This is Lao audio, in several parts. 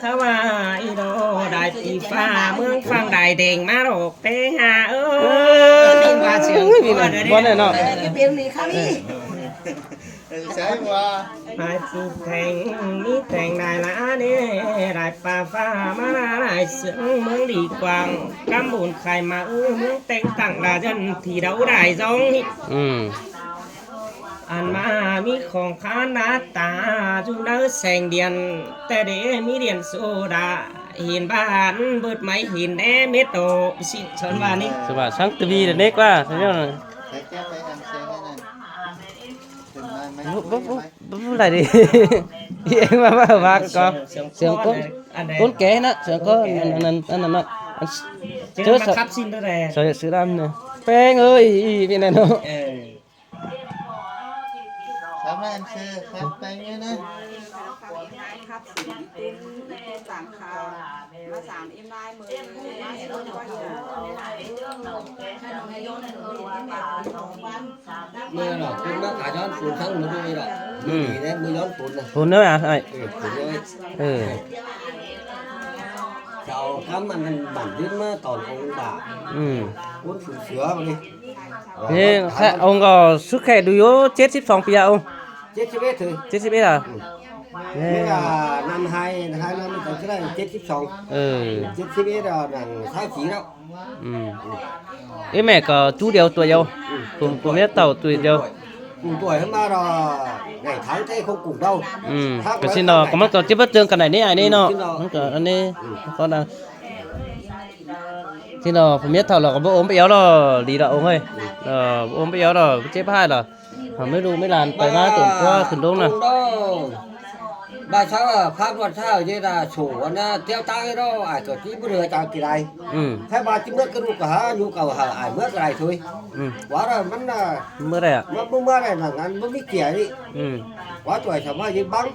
ຖ້າວ່າອີໂດໄດ້ຕີຟ້າເມືອງຝັ່ງໄດ້ແດງມາດອກເຕຫາເອີຍ ມີວ່າສຽງ ມີ ບໍ່ແນ່ເນາະ ເປັນນີ້ຄ່ະນີ້ ເອີ ໃຊ່ວ່າ ຫຼາຍປູກແທງ ມີແທງໄດ້ລະເນ ໄດ້ປາຟ້າມາລາຍເສືອງເມືອງດີກວ້າງ ກຳບຸນໄຂ່ມາເອີເມືອງແຕ່ງຕັ້ງລາຈັນທີ່ເຮົາໄດ້ສອງນີ້ ອືມ ອັນມາມີຂອງຂານໜ້າຕາຢູ່ໃນແສງດຽນ ແຕ່ເດມີດຽນໂຊດາ ເຫັນບ້ານເບີດໄມ້ເຫັນແດ່ເມັດໂຕ ຊິສອນວ່ານີ້ ສະວ່າສັງຕະວີເດັກວ່າ ສະຍອນ ບໍ່ ບໍ່ ບໍ່ ບໍ່ໄດ້ເດ ອີເອັງວ່າ ວ່າ ວ່າກໍ ສຽງ ສຽງຄົນ ອັນໃດ ຄົນແກ່ນະ ສຽງຄົນ ອັນ ອັນນັ້ນ ອັນນັ້ນເນາະ ອັນ ເຈີມາຂັບຊິນເດີ ເສືອ ເສືອດຳນະ ແປ້ງເອີຍ ອີ ເປັນແນວເນາະ ເອີ. ສາມຮ້ອຍອັນເຊີ ສາມແປງນີ້ນະ ເມື່ອເນາະ ເພິ່ນມາຂາຍຍ້ອນປູນທັງໝົດນີ້ດອກ ອືມ ນີ້ແຫຼະ ມື້ຍ້ອນປູນນະ ປູນເດີອ້າຍ ເອີ ປູນເດີ ເອີ ຈະເອົາຄຳອັນບັ້ນດິນມາຕອນອົງບາດ ອືມ ປູນສູນເສືອບັດນີ້ ນີ້ແຄ່ອົງກໍສຸດແຄ່ດູຢູ່ ເຈັດສິບສອງປີອະອົງ ເຈັດສິບເອັດເອີຍ ເຈັດສິບເອັດອະ ອືມ ນີ້ກໍນຳໄຮ ໄຮນຳກໍໄດ້ເຈັດສິບສອງ ເອີ ເຈັດສິບເອັດອະ ນັ້ນຊາວສີ່ແລ້ວ ອືມ ເອີ ແມ່ກໍຈູດຽວຕົວດຽວ ອືມ ຜົວເມຍເຖົ້າຕົວດຽວ ປູຕົວໃຫ້ມາດອກ ໃນທາງແທ້ຂອງກຸງເຮົາ ອືມ ກໍຊິເນາະ ກໍມັນກໍຊິບໍ່ເຈີກັນໄດ້ນີ້ອ້າຍນີ້ເນາະ ອືມ ມັນກໍອັນນີ້ ອືມ ກໍນະ ຊິເນາະ ຜົວເມຍເຖົ້າລາວກໍບໍ່ອົມໄປແອວດອກ ດີລະອົງເອີຍ ເອີ ບໍ່ອົມໄປແອວດອກ ເຈັບຫາຍດອກ ເຮົາມີລູກມີຫຼານໄປມາຕົນຕົວຂຶ້ນລົງນະ ບາດເຊົ້າພາບອດເຊົ້າເຈດາໂສນະ ຕຽວຕາຍເນາະ ອາດຈະທີ່ບໍ່ເຫຼືອຈາກທີ່ໃດ ອືມ ແທ້ບາດທີ່ເມືອກະດູກະຫາຢູ່ເກົ່າຫາອາຍເມືອກະໄດ້ໂທຍ ອືມ ວ່າລະມັນນະ ເມື່ອໃດອະ ມັນບໍ່ເມື່ອໃດນະ ງານບໍ່ມີເກຍນີ້ ອືມ ວ່າຕົວຊາວບ້ານຢືນບັງ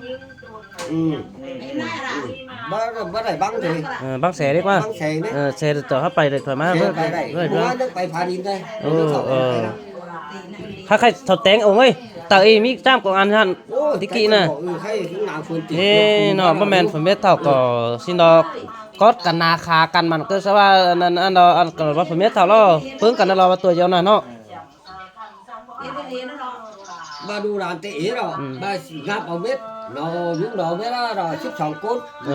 ອືມ ອືມ ບໍ່ ບໍ່ໄດ້ບັງເລີຍ ເອີ ບັງແສດີກວ່າ ບັງແສນີ້ ເອີ ແສຈອດເຮົາໄປເລີຍ ຖອຍມາ ແສໄປໄດ້ ເມື່ອວານໄປຜາດິນໄດ້ ໂອ້ ເອີ ຖ້າໃຄເຖົ້າແຕງອົງເອີຍ ຕາເອີຍ ມີຈ້າມກອງອັນຫັ້ນ ໂອ້ ຕິກີນະ ເອີ ໃຄໜາວເພິ່ນຕິ ເອີ ເນາະ ບໍ່ແມ່ນຜົວເມຍເຖົ້າກໍຊິເນາະ ກອດກັນໜ້າຂາກັນ ມັນກໍສະວ່າອັນນັ້ນ ອັນດອກ ອັນກໍວ່າຜົວເມຍເຖົ້າລາວ ເພິ່ງກັນລາວວ່າຕົວດຽວນະເນາະ. ມາດູຫຼານເຕເອເນາະ ອືມ ມານັບເອົາເມັດເນາະ ຍຸງເນາະ ເວລາເນາະ ສິບສອງຄົນ ເອີ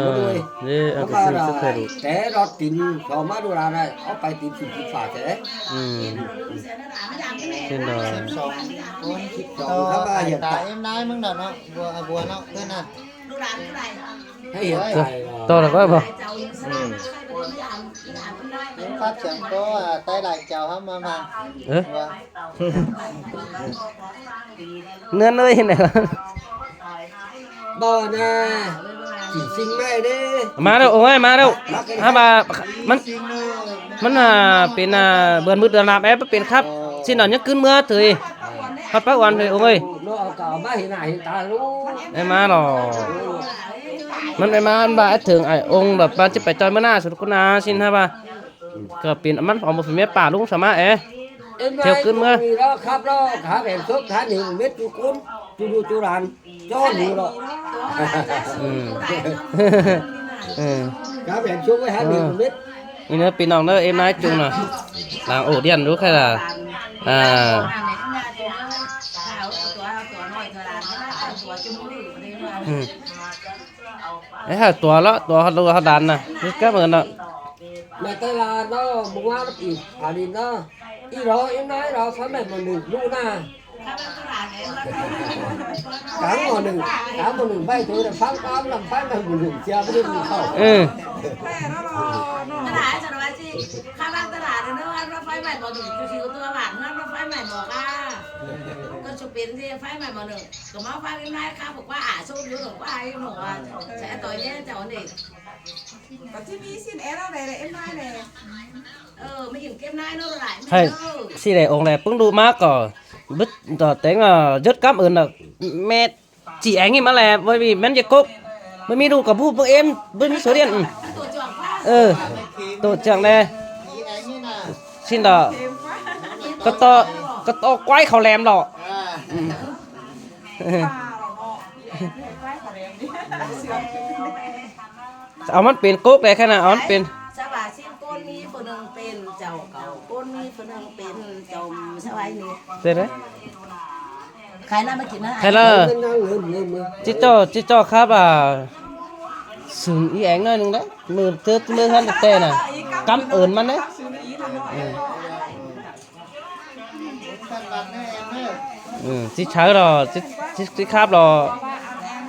ເດ້ ເອົາໄປຊື້ ຊື້ໄຂ່ດູກ ແຕ່ລອດຕີນເຂົາມາດູຫຼານ ເອົາໄປຕີນສິບ ສິບຝາແທ້ ອືມ ເຊັ່ນດອກ ສິບສອງຄົນ ສິບສອງ ຖ້າວ່າເຫັນຕາ ເອັມນາຍມຶງດອກເນາະ ບົວ ບົວເນາະ ເພິ່ນນະ ໃຫ້ເຫັນໃຈ ຕໍ່ແລ້ວກໍບໍ່ ອືມ ປັບສຽງກໍ ອ່າ ໃຕ້ຫຼາຍເຈົ້າເຮົາມາ ມາ ເອີ ວ່າ ເງິນເອີຍ ບໍ່ນະ ຊິງໃໝ່ເດ້ ມາແລ້ວ ໂອ້ຍ ມາແລ້ວ ມາ ຫາວ່າ ມັນ ມັນ ອ່າ ເປັນ ອ່າ ເບືອນມືດເດືອນລາບແອບເປັນຄັບ ຊິນອນຍັງກຶນເມືອເທີຍ ຮອດປາກອວນເລີຍ ໂອ້ຍ ເນາະ ເອົາກໍເອົາມາເຫັນໜ້າເຫັນຕາລູກ ໄດ້ມາເນາະ ມັນໄດ້ມາ ມັນວ່າເຖິງໄອ້ອົງແບບວ່າຈະໄປຈອຍມື້ໜ້າ ສຸດກຸນາ ຊິນຫາວ່າ ກໍເປັນມັນອອກມາເປັນເມຍປ່າລຸງສາມາແອ ເອີ ທ່ຽວຂຶ້ນເມືອ ມີລອກຂັບລອກ ຫາແບບສົບ ຫາໜຶ່ງເມັດຢູ່ກຸນ ຈຸລຸຈຸລານ ຈ້ອນຢູ່ເນາະ ອືມ ເອີ ຫາແບບສົບໄວ້ຫາໜຶ່ງເມັດ ນີ້ເດີພີ່ນ້ອງເດີ ເອັມນາຍຈຸງນະ ລາງໂອດຽນດູໃຄລະ ອ່າ ອືມ ໄອ້ຫາຕົວເລາະ ຕົວເຮົາລູກເຮົາຫຼານນະ ຄືກັນເໝືອນເນາະ ແມ່ນແຕ່ລະເນາະ ບໍ່ວ່າອີກ ອາລິນເນາະ ອີຫຼໍ ອີນາຍຫຼໍ ຊະແມ່ນບໍ່ໜຶ່ງ ລູກນາ ກາງໝໍ້ໜຶ່ງ ກາງໝໍ້ໜຶ່ງ ໄປໂຕນະ ຟັງຄວາມນຳ ຟັງນຳບຸນເສຍບໍ່ໄດ້ກິນເຂົ້າ ເອີ ຕະຫຼາດ ຕະຫຼາດຊິ ຂ້າມາຕະຫຼາດເນາະ ວ່າໄຟໄໝ້ໝໍ້ໜຶ່ງ ຢູ່ທີ່ຕົວບ້ານ ວ່າໄຟໄໝ້ໝໍ້ກາ ກໍຊິເປັນທີ່ໄຟໄໝ້ໝໍ້ໜຶ່ງ ກໍມາຟັງນາຍຂ້າບອກວ່າ ອາ ຊົມຢູ່ດອກວ່າ ໃຫ້ໝໍ້ວ່າ ແສຕໍ່ແຍເຈົ້ານີ້ ກໍຊິມີຊິນແອລແລ້ວແຫຼະ ເອັມນາຍແຫຼະ ເອີ ມາອີ່ມເກັບນາຍເນາະຫຼາຍ ໃຫ້ຊິໄດ້ອົງໃດປຶ້ງດຸມາກໍ ບຶດຕໍ່ແຕງ ເອີ ຍົດກຳເອີ້ນດອກ ແມ່ຈີແອງນີ້ມາແຫຼະ ບໍ່ມີແມ່ນຢາກົກ ບໍ່ມີດູກະບູເບິ່ງເອັມ ບໍ່ມີໂຊດຽມ ເອີ ໂຕຈຽງແດ່ ຊິນດອກ ກະຕໍ່ ກະຕໍ່ຄວາຍເຂົາແຫຼມເນາະ ອືມ. ເອົາມັນເປັນກົກໄດ້ຂະໜາດ ເອົາມັນເປັນ ສະບາຍຊິມ ຄົນມີຜູ້ໜຶ່ງເປັນເຈົ້າເກົ່າ ຄົນມີຜູ້ໜຶ່ງເປັນເຈົ້າສະບາຍນີ້ ເປັນໄດ? ຂາຍນ້ຳມາກິນນະ ໃຄລະ ຈິເຈົ້າ ຈິເຈົ້າຄາບວ່າ ສູງອີແອງໜ້ອຍໜຶ່ງເດ້ ມືເທີດມືທັນແຕ່ນະ ກຳເອີນມັນເດ້ ອືມ. ອືມ ຊິເຊົາດອກ ຊິ ຊິ ຊິຄາບດອກ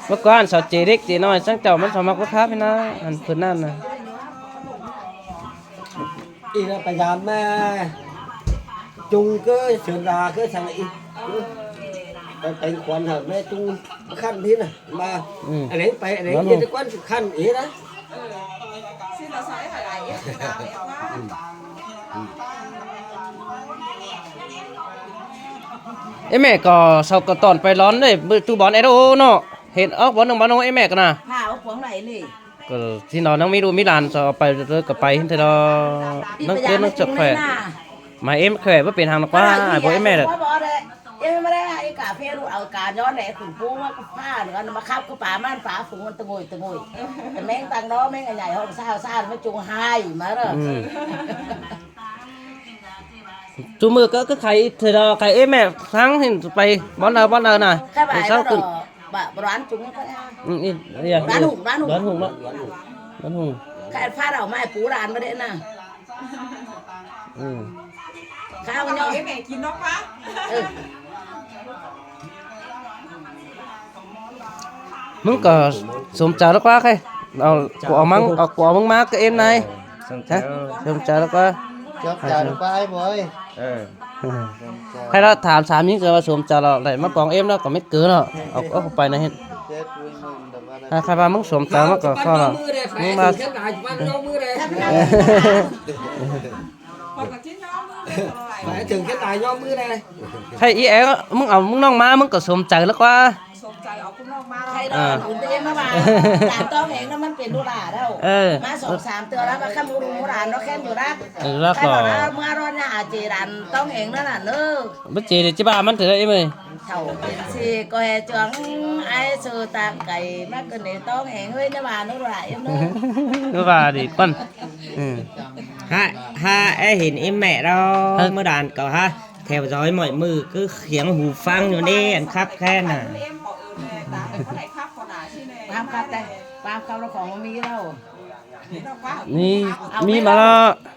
ເມື່ອກ່ອນເຊົາເຈເລັກເຈນ້ອຍ ສັງເຈົ້າມັນສາມາດກໍຄາບໃຫ້ນະ ອັນເພິ່ນນັ້ນນະ ອີນະ ພະຍາຍາມແມ່ ຈຸງເກີເສີນລາເກີສັງອີ ໄປ ໄປຂວັນຫາແມ່ຈຸງ ຄັນທີ່ນະ ມາ ອືມ ອັນນີ້ໄປ ອັນນີ້ເຮັດກ່ອນຄັນອີນະ ເອີ ແມ່ກໍເຊົາກໍຕອນໄປລອນເດ້ ຕູ້ບອນແອໂດເນາະ ເຫັນອອກບອນໜຶ່ງບອນໜຶ່ງເອີ ແມ່ກໍນະ ພາອອກຂອງໄຫຼເລີຍ ກໍທີ່ນອນຍັງມີລູກມີຫຼານ ເອົາໄປເລີຍກໍໄປເທື່ອດອກ ນັ່ງເກີນນັ່ງຈອກແຂວະ ມາເອັມແຂວະບໍ່ເປັນຫາງນະກວ່າ ບໍ່ເອັມແມ່ເດີ ເອັມມາໄດ້ ກາເຟລູກເອົາກາຍ້ອນແຫຼະ ຂຶ້ນພູມາກໍຟ້າເຫຼືອມາຂັບກໍປາມັນ ປາຝູງມັນຕະໂງຍຕະໂງຍ ແຕ່ແມງຕັງເນາະ ແມງອັນໃຫຍ່ຫ້ອງຊາວຊາວມາຈູງຫາຍມາເດີ ອືມ ຊຸມື້ກໍຄືໄຂເທື່ອດອກ ໄຂເອແມ່ທັງເຫັນໄປບ່ອນໃດບ່ອນໃດນະ ເຊົ້າຂຶ້ນ ບາ ບານຈຸງກໍໄດ້ ອືມ ອີ ບານຫຸງ ບານຫຸງ ບານຫຸງເນາະ ບານຫຸງ ແຄ່ຟ້າເອົາໄມ້ປູລານມາເດ້ນະ ອືມ ຂ້າວເນາະ ເອີ ແມ່ກິນເນາະປ້າ ເອີ ມຶງກໍສົມໃຈແລ້ວກວ່າ ເອົາ ກູເອົາມັງ ເອົາ ກູເອົາມຶງມາກໍເອັນນາຍ ເອີ ສົມໃຈ ຮະ ສົມໃຈແລ້ວກວ່າ ຂອບໃຈແລ້ວກວ່າ ອ້າຍບອຍ ເອີ ໃຜລະຖາມສາມີກໍວ່າສົມໃຈແລ້ວ ໄດ້ມາກອງເອັມແລ້ວກໍເມັດເກີນແລ້ວ ເອົາ ເອົາໄປນະເຮັດ ໃຜວ່າມຶງສົມໃຈມັນກໍພໍແລ້ວ ມຶງມາ ຂ້ອຍກໍຊິຍອມມືເລີຍ ໄປເຖິງຈະຕາຍຍອມມືແດ່ ໃຜອີແອວ ມຶງເອົາມຶງນ້ອງມາ ມຶງກໍສົມໃຈແລ້ວກວ່າ ສົມໃຈເອົາຄຸນນ້ອງມາ ໃຜດອກ ເອີ ເອງມາວ່າ ຫຼານຕ້ອງເອງນະ ມັນເປັນລູກຫຼານແລ້ວ ເອີ ມາສອງສາມເທື່ອແລ້ວ ມາຄັນບໍ່ຮູ້ໂບລານເນາະ ແຄ້ນຢູ່ນະ ເອີ ລະກໍ ເມື່ອຮ້ອນຍາຫາເຈຫຼານຕ້ອງເອງນັ້ນນະເດີ ບໍ່ເຈເດ ຈິບ້າມັນເທື່ອອີເມຍ ເຖົ້າເປັນສີ່ກໍແຮ່ຈວງ ອ້າຍເຊີຕ່າງໄກ ມາເກີນໃນຕ້ອງເອງເຮີ້ຍ ນະວ່າໂນລະເອັມເດີ ນະວ່າດີກ່ອນ ເອີ ຫາ ຫາໄອ້ເຫັນອີແມ່ເນາະ ເອີ ເມື່ອດານກໍຫາ ແຖວຊອຍໝ້ອຍມືຄືຂຽງຫູຟັງຢູ່ນີ້ ອັນຄັບແຄ້ນນະ ຄວາມຄັບແຕ່ ຄວາມຄັບລະຂອງມັນມີແລ້ວ ມີ ມີມາລະ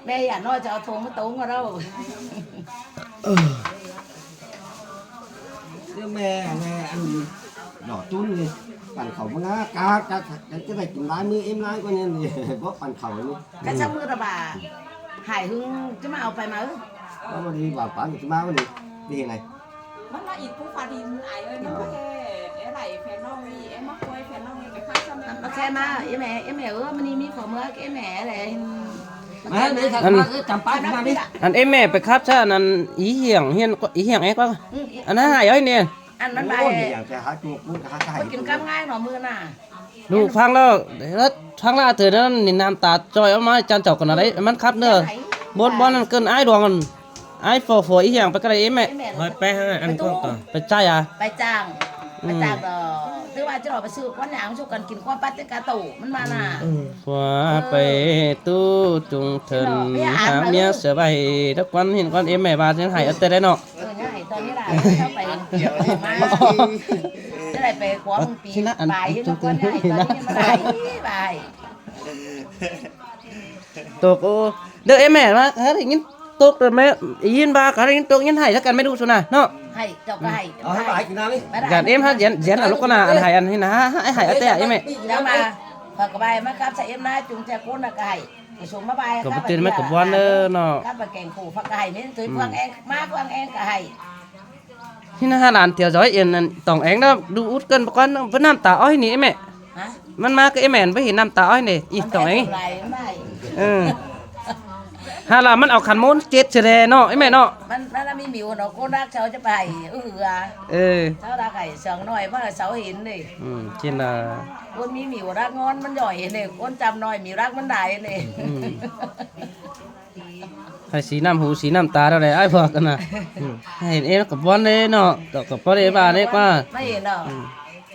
ແມ່ຢ່ານ້ອຍຈະເອົາຖົງມາຕົງເອົາແລ້ວ ເອີ ແມ່ ແມ່ ອັນ ດອກຕຸ້ນນີ້ ປັ່ນເຂົ້າມາ ກາ ກາ ກາ ຈະໄດ້ກິນຫຼາຍມື້ ເອັມຫຼາຍກວ່ານີ້ ບໍ່ປັ່ນເຂົ້ານີ້ ກະຊະມື້ລະບາ ຫາຍຫຶງຈະມາເອົາໄປມາ ເອີ ບໍ່ໄດ້ວ່າປານຈະມາມື້ນີ້ ນີ້ເຮັດໄງ ມັນມາອີກຜູ້ຟ້າດິນ ອ້າຍເອີຍ ມັນມາແຄ່ ເອີ ໄຫຼແຟນນ້ອງນີ້ ເອີ ມາຊ່ວຍແຟນນ້ອງນີ້ໄປຄັບຊະ ມາແຄ່ມາ ເອີ ແມ່ ເອີ ແມ່ເອີຍ ມື້ນີ້ມີເຂົ້າເມືອ ເອີ ແມ່ແຫຼະ ມາ ອັນ ເອີ ຈຳປາ ມາ ອັນ ເອີ ແມ່ໄປຄັບຊະ ອັນ ອີຫຽງ ຫຽງ ອີຫຽງແອກວ່າ ອືມ ອັນນັ້ນຫາຍເອົານີ້ ອັນມັນໄປ ໂອ້ຍ ຫຍັງແຕ່ຫາໂຈກ ມັນກໍຫາໄດ້ ມັນກິນກັບງ່າຍເນາະ ມື້ໜ້າ ລູກຟັງແລ້ວ ຟັງແລ້ວເຖິງນັ້ນນີ້ ນ້ຳຕາຈ່ອຍອອກມາ ຈານເຈົ້າກໍນະໄດ້ ມັນຄັບເດີ ບ່ອນ ບ່ອນນັ້ນເກີນ ອ້າຍດວງ ອ້າຍຟໍ ອີຫຍັງໄປກໍໄດ້ ເອີ ແມ່ ຂ້ອຍໄປຫາອັນພວກກໍ ໄປຈ່າຍອະ ໄປຈ້າງ ອືມ ໄປຈ້າງດອກ ຫຼືວ່າຈະເອົາໄປຊື້ຄວັນຫຍັງ ສູ່ກັນກິນຄວັນປາຕິກາໂຕ ມັນວ່ານະ ອືມ ວ່າໄປຕູ້ຈຸງເຖິນ ຫາເມຍສະບາຍ ດອກຄວັນເຫັນຄວັນ ເອີ ແມ່ວ່າຊິໃຫ້ເອົາແຕ່ໄດ້ເນາະ ເອີ ໃຫ້ຕອນນີ້ລະ ເຈົ້າໄປມາ ຈະໄດ້ໄປຂວາງປີ ຊິນະ ອັນ ປາຍ ເຫັນຄວັນໃຫ້ຕອນນີ້ມາໄດ້ບາຍ ຕົກ ໂອ້ ເດີ ເອີ ແມ່ວ່າ ຖ້າໄດ້ຍິນຕົກ ເດີ ແມ່ ໄດ້ຍິນວ່າ ຖ້າໄດ້ຍິນຕົກ ຍິນໄຫ້ ຊະກັນແມ່ດຸຊຸນະເນາະ ໄຫ້ ເຈົ້າກໍໄຫ້ ເອົາໃຫ້ບາຍກິນນ້ຳນີ້ ຢ້ານເອັມຫາ ຢ້ານ ຢ້ານເອົາລູກກະນາ ອັນໄຫ້ ອັນນີ້ນະ ໃຫ້ ໃຫ້ເອົາແຕ່ ເອີ ແມ່ ແລ້ວມາ ຂ້ອຍກໍບາຍມາກັບຊະເອັມນາ ຈຸງແຈກຸນນະກໍໄຫ້ ໄປສົ່ງມາບາຍ ກໍບໍ່ຕື່ນ ມັນກໍບ່ອນເດີເນາະ ກັບໄປແກງປູ ຜັກກໍໄຫ້ ມີຕົວ ອືມ ເຟືອງແອງ ມາເຟືອງແອງກໍໄຫ້ ນີ້ນະ ຫຼານຖຽວຊອຍເອັນ ອັນ ຕ້ອງແອງເດີ ດູອຸດເກີນປະກ່ອນ ເພິ່ນນ້ຳຕາອ້ອຍນີ້ ເອີ ແມ່ ຮະ ມັນມາກໍ ເອີ ແມ່ ໄປເຫັນນ້ຳຕາອ້ອຍນີ້ ອີ ຕ້ອງແອງ ເອີ ຫາລະມັນເອົາຂັນໂມນເຈັດເສຍແດ່ເນາະ ເອີ ແມ່ເນາະ ມັນ ມັນມີໝິວເນາະ ຄົນຮັກເຂົາຈະໄປ ເອີ ເອີ ເຂົາຮັກໃຫ້ສອງໜ້ອຍ ເພາະເຂົາເຫັນເດ້ ອືມ ຈິນລະ ຄົນມີໝິວຮັກງອນມັນຍ່ອຍເດ້ ຄົນຈຳໜ້ອຍໝິວຮັກມັນຫຼາຍເດ້ ອືມ ໃຫ້ສີນ້ຳຫູສີນ້ຳຕາເທົ່າໃດ ອ້າຍບອກກັນນະ ອືມ ໃຫ້ເຫັນເອງກໍບ່ອນເດ້ເນາະ ກໍ ກໍພໍໄດ້ວ່າໄດ້ກວ່າ ມາເຫັນດອກ ອືມ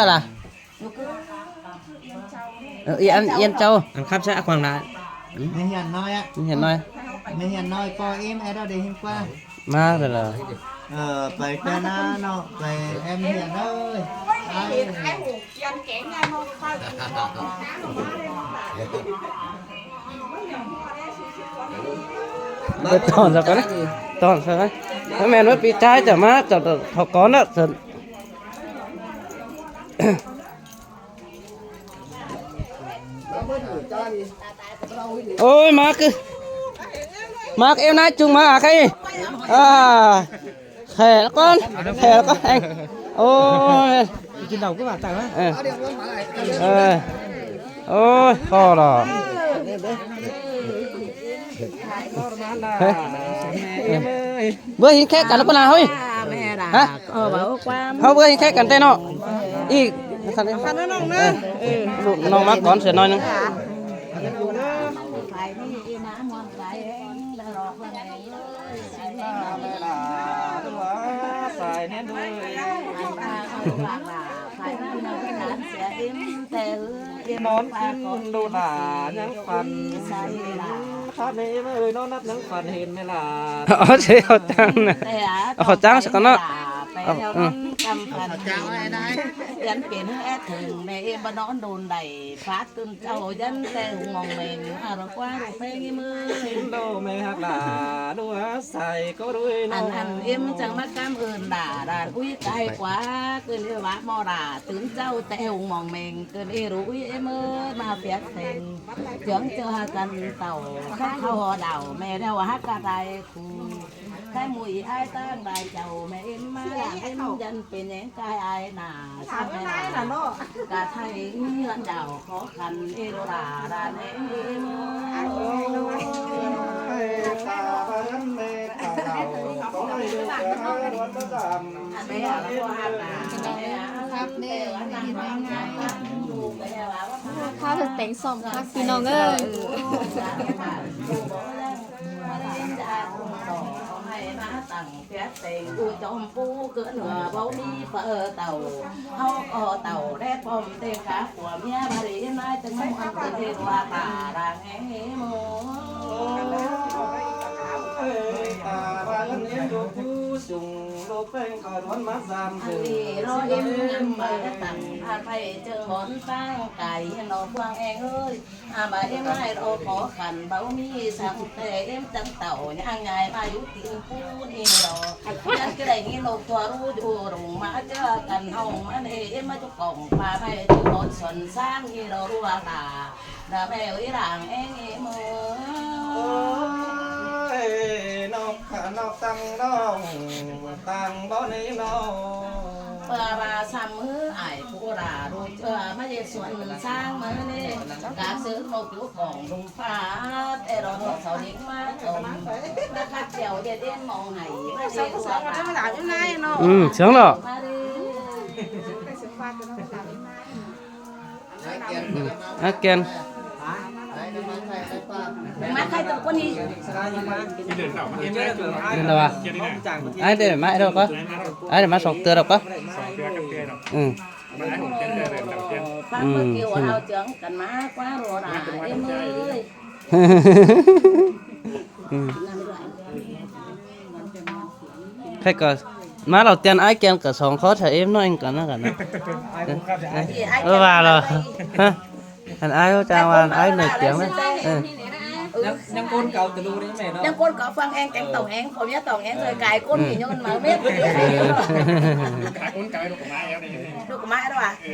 ວ່າລະ? ເອີ ອີອັນ ອີອັນເຈົ້າ ອັນຂັບໃສ່ອາຂວາງລະ ໄມ່ຮຽນນ້ອຍອະ ໄມ່ຮຽນນ້ອຍ ໄມ່ຮຽນນ້ອຍ ກໍອີມແອດເດີ ເດ ເຫັນກວ່າ ມາແລ້ວລະ ເອີ ໄປແຕ່ໜ້າເນາະ ໄປແອມຮຽນເດີ ໄປຕອນຊະກ່ອນ ຕອນຊະກ່ອນ ບໍ່ແມ່ນວ່າປີກາຍຈະມາ ເຈົ້າເຂົ້າກ່ອນນະ ໂອ້ຍ ມາຄື ມາເອວນາຍຈຸງມາຫາໃຄ ອ່າ ແຂກກ່ອນ ແຂກກ່ອນ ໂອ້ຍ ກິນເຫຼົ້າຄືວ່າຕາຍວະ ເອີ ເອີ ໂອ້ຍ ພໍລະ ເຮີ້ຍ ເບິ່ງເຫັນແຂກກັນແລ້ວປະນາເຮີ້ຍ ແມ່ລະ ຮະ ເອີ ເວົ້າຄວາມ ເຮົາເບິ່ງເຫັນແຂກກັນແຕ່ເນາະ ອີກ ຄັນ ຄັນນ້ອງນະ ເອີ ເອີ ລູກນ້ອງມາກ່ອນເສືອໜ້ອຍໜຶ່ງ ນອນຄືນດູຫຼ້າຍັງຝັນ ຄັບແມ່ເອີຍ ນອນນັບຍັງຝັນເຫັນແມ່ຫຼ້າ ເອົາເອົາຈັ່ງນະ ເອົາເຂົ້າຈ້າງຊະກ່ອນເນາະ ເອົາ ເອີ ເອົາເຂົ້າຈ້າງໄວ້ນາຍ ຍັງເປັນແອດເຖິງແມ່ເອບໍ່ນອນໂດນໃດ ຟາດຕື່ນເຈົ້າຢັນແຕ່ຫົວງມອງແມງ ອາລະກວ່າລູກແພງອີເມີຍ ໂລແມ່ຮັກຫຼ້າ ດູອາໄສກໍດ້ວຍເນາະ ອັນ ອັນເອັມຈັ່ງມາກຳເອີ້ນຫຼ້າ ຫຼ້າອຸ້ຍກາຍກວ່າ ເກີນເອວະມໍລາ ຕື່ນເຈົ້າແຕ່ຫົວງມອງແມງ ເກີນເອຮູ້ອຸ້ຍເອເມີຍ ມາປຽກແພງ ເຈືອງເຈີຫາກັນເຕົ້າ ເຂົາດາວແມ່ແລ້ວຫາກະໄດ້ຄູ່ ແຕ່ໝຸ້ຍອ້າຍຕ່າງຫຼາຍເຈົ້າ ແມ່ເອັມມາເອັມຢັນເປັນແຍງກາຍອາຍໜ້າ ຊາແມ່ນາ ກະໄທເຮືອນເຈົ້າ ຂໍຂັນເອໂລລາ ລາແນງເອໂມ ຄັບແມ່ ພາໄປແປງສ້ອມຄັກ ພີ່ນ້ອງເອີຍ. ເປັນເຈົ້າຜູ້ເກີດເຫືອບໍ່ມີເປີເຕົ້າ ເຮົາກໍເຕົ້າແລະພ້ອມແຕ່ງຂາຜົວເມຍ ບາດນີ້ນາຍຈຶ່ງມາມ່ວນເປັນເທວະຕາລາແງໂມ ຕາລາເຫັນຢູ່ຜູ້ສູງ ໂລກແປງຂາດວນມາສາມເທື່ອ ອັນນີ້ລໍເຫັນນຳມາຕັ້ງ ຫາກໃຜຈຶ່ງບ່ອນຕັ້ງກາຍເຫັນອອກບວງແອງເອີຍ ອາມາເອັມອ້າຍລາຂໍຂັນ ເບົາມີສັງແຕ່ເອັມຈັ່ງເຕົ້າ ຍ່າງຍ້າຍມາຢູ່ຕີນປູນອີ່ດອກ ຍັງຈະໄດ້ຍິນນົກຕົວຮູ້ຢູ່ລົງມາເຈີກັນ ເຮົາມາເນເອັມມາຈຸກອງປາໄມ້ຈຸກອນສອນຊ້າງອີ່ດອກ ລາລາ ລາແມວອີ່ລາງແອງເອັມເອີຍ ໂອ້ຍ ນົກຂະນົກຕັ້ງນ້ອງ ຕັ້ງບໍ່ໃນນ້ອງ ເພື່ອວ່າຊ້ຳມືອ້າຍ ຜູ້ລາລູກເທື່ອມາເຮັດສວນສ້າງມາເນ ກາບເສີງນົກຢູ່ຂອງລຸມຟ້າ ແຕ່ລອດເສົາດິນມາຕົມ ມາຄັດແຈວເຮັດເອັນມອງໃຫ້ມາເຮັດຕົວຕາ ອືມ ສຽງເນາະ ມາເດ້ ອືມ ອາແກນ ມາໃຄຕົວຄົນນີ້ ເຫັນແລ້ວວ່າ ອ້າຍໄດ້ມາດອກກໍ ອ້າຍໄດ້ມາສອງເທື່ອດອກກໍ ອືມ ມາໃຫ້ຫົກເດືອນເທື່ອເດີ ເດືອນເດືອນ ຟັງເບິ່ງເກວເອົາເຈືອງກັນມາກວ່າໂລລາເອີຍ ອືມ ໃຜກໍມາເລົ່າແຕ່ນອ້າຍແກນກໍສອງຂໍຖ່າຍເອັມໜ້ອຍກັນນະກັນນະ ເອີ ວ່າລະ ຮະ ອັນອ້າຍຈາງວ່າອ້າຍເໜືອຕຽງນະ ເອີ ຍັງ ຍັງຄົນເກົ່າຕະລຸນີ້ແມ່ເນາະ ຍັງຄົນເກົ່າຟັງແອງແກງຕອງແອງ ຜົວເມຍຕອງແອງເລີຍກາຍຄົນ ອືມ ທີ່ໂຍນມາເມັດ ກາຍຄົນກາຍລູກກະມາແອງ ລູກກະມາແອງວ່າ ເອີ